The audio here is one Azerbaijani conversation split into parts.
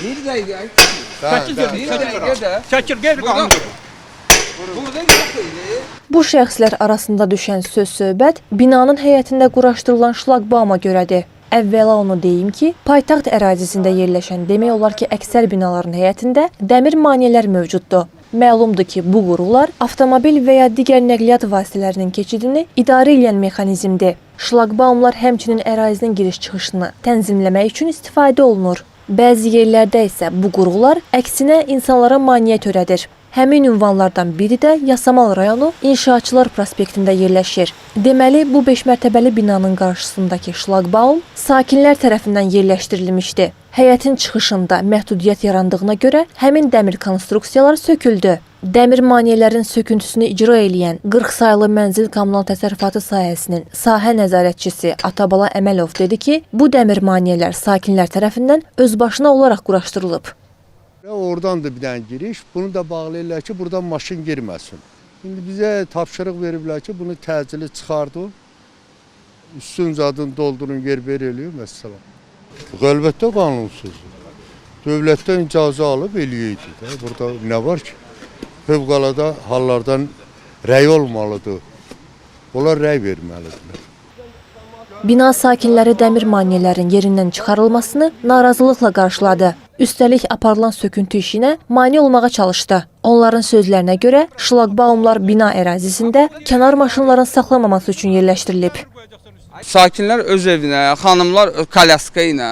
Bir dəqiqə. Çəkil Bir dedim, çəkil. dəqiqə də. Çəkil, qeyri-qanuni. Burada yox idi. Bu şəxslər arasında düşən söz-söhbət binanın həyətində quraşdırılan şlaqbauma görədir. Əvvəla onu deyim ki, paytaxt ərazisində yerləşən demək olar ki, əksər binaların həyətində dəmir maneələr mövcuddur. Məlumdur ki, bu qurğular avtomobil və ya digər nəqliyyat vasitələrinin keçidini idarə edən mexanizmdir. Şlaqbaumlar həmçinin ərazinin giriş-çıxışını tənzimləmək üçün istifadə olunur. Bəzi yerlərdə isə bu qurğular əksinə insanlara maneə törədir. Həmin ünvanlardan biri də Yasamal rayonu İnşaatçılar prospektində yerləşir. Deməli, bu 5 mərtəbəli binanın qarşısındakı şlaqbaum sakinlər tərəfindən yerləşdirilmişdi. Həyətin çıxışında məhdudiyyət yarandığına görə həmin dəmir konstruksiyalar söküldü. Dəmir maneələrin söküntüsünü icra eləyən 40 saylı mənzil kommunal təsərrüfatı sahəsinin sahə nəzarətçisi Atabala Əməlov dedi ki, bu dəmir maneələr sakinlər tərəfindən özbaşına olaraq quraşdırılıb. Və oradan da bir dənə giriş. Bunu da bağlayırlar ki, buradan maşın girməsin. İndi bizə tapşırıq veriblər ki, bunu təcili çıxardın. Üstün zadını doldurun, yer ver eləyir məsələn. Əlbəttə qanunsuzdur. Dövlətdən icazə alıb eləyəydi də. Burada nə var ki? Fövqəladə hallardan rəy olmalıdır. Onlar rəy verməlidirlər. Bina sakinləri dəmir maneələrin yerindən çıxarılmasını narazılıqla qarşıladı. Üstəlik aparılan söküntü işinə mane olmağa çalışdı. Onların sözlərinə görə şlaqbaumlar bina ərazisində kənar maşınların saxlamaması üçün yerləşdirilib. Sakinlər öz evinə, xanımlar kolyaska ilə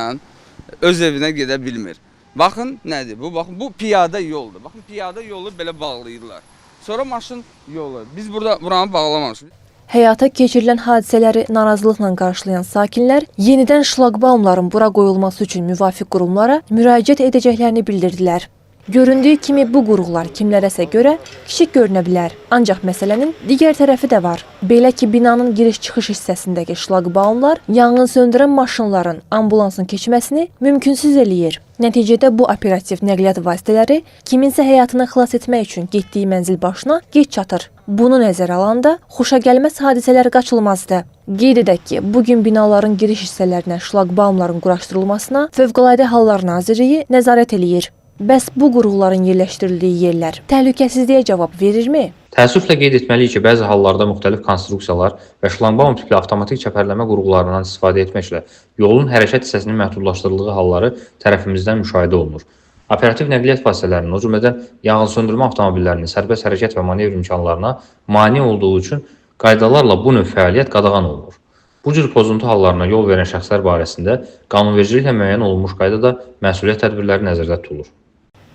öz evinə gedə bilmir. Baxın nədir bu? Baxın bu piyada yoldur. Baxın piyada yolu belə bağlayırlar. Sonra maşın yolu. Biz burada buranı bağlamamışıq. Həyata keçirilən hadisələri narazılıqla qarşılayan sakinlər yenidən şlaqbaumların bura qoyulması üçün müvafiq qurumlara müraciət edəcəklərini bildirdilər. Göründüyü kimi bu qurğular kimlərəsə görə kiçik görünə bilər. Ancaq məsələnin digər tərəfi də var. Belə ki, binanın giriş-çıxış hissəsindəki şlaqbaumlar yanğın söndürən maşınların, ambulansın keçməsini mümkünsüz eləyir. Nəticədə bu operativ nəqliyyat vasitələri kiminsə həyatını xilas etmək üçün getdiyi mənzil başına gec çatır. Bunu nəzərə alanda xoşagəlməz hadisələr qaçılmazdır. Qeyd edək ki, bu gün binaların giriş hissələrinə şlaqbaumların quraşdırılmasına Fövqəladə Hallar Nazirliyi nəzarət eləyir. Bəs bu qurğuların yerləşdirildiyi yerlər təhlükəsizliyə cavab verirmi? Təəssüflə qeyd etməliyik ki, bəzi hallarda müxtəlif konstruksiyalar və şlaqbaum tipli avtomatik çəpərləmə qurğularından istifadə etməklə yolun hərəkət hissəsinin məhdudlaşdırıldığı halları tərəfimizdən müşahidə olunur. Operativ nəqliyyat vasitələrinin, o cümlədən yanğınsöndürmə avtomobillərinin sərbəst hərəkət və manevr imkanlarına mane olduğu üçün qaydalarla bu növ fəaliyyət qadağan olunur. Bu cür pozuntu hallarına yol verən şəxslər barəsində qanunvericiliklə müəyyən olunmuş qaydada məsuliyyət tədbirləri nəzərdə tutulur.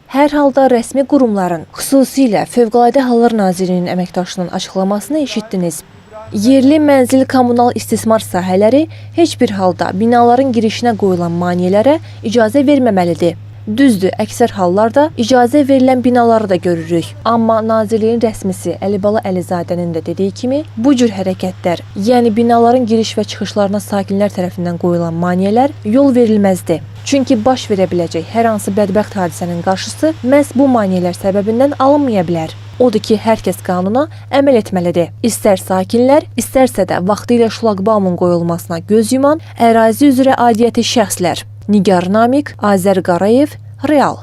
Hər halda rəsmi qurumların, xüsusilə Fövqəladə Hallar Nazirliyinin əməkdaşının açıqlamasını eşitdiniz. Yerli mənzil kommunal istismar sahələri heç bir halda binaların girişinə qoyulan maneələrə icazə verməməlidir. Düzdür, əksər hallarda icazə verilən binaları da görürük. Amma nazirliyin rəsmisi Əlibala Əlizadənin də dediyi kimi, bu cür hərəkətlər, yəni binaların giriş və çıxışlarına sakinlər tərəfindən qoyulan maneələr yol verilməzdi. Çünki baş verə biləcək hər hansı bədbəxt hadisənin qarşısı məhz bu maneələr səbəbindən alınmaya bilər. Odur ki, hər kəs qanuna əməl etməlidir. İstər sakinlər, istərsə də vaxtilə şlaqbaumun qoyulmasına göz yuman ərazi üzrə aidiyyəti şəxslər. Nigar Namiq, Azər Qarayev, Real.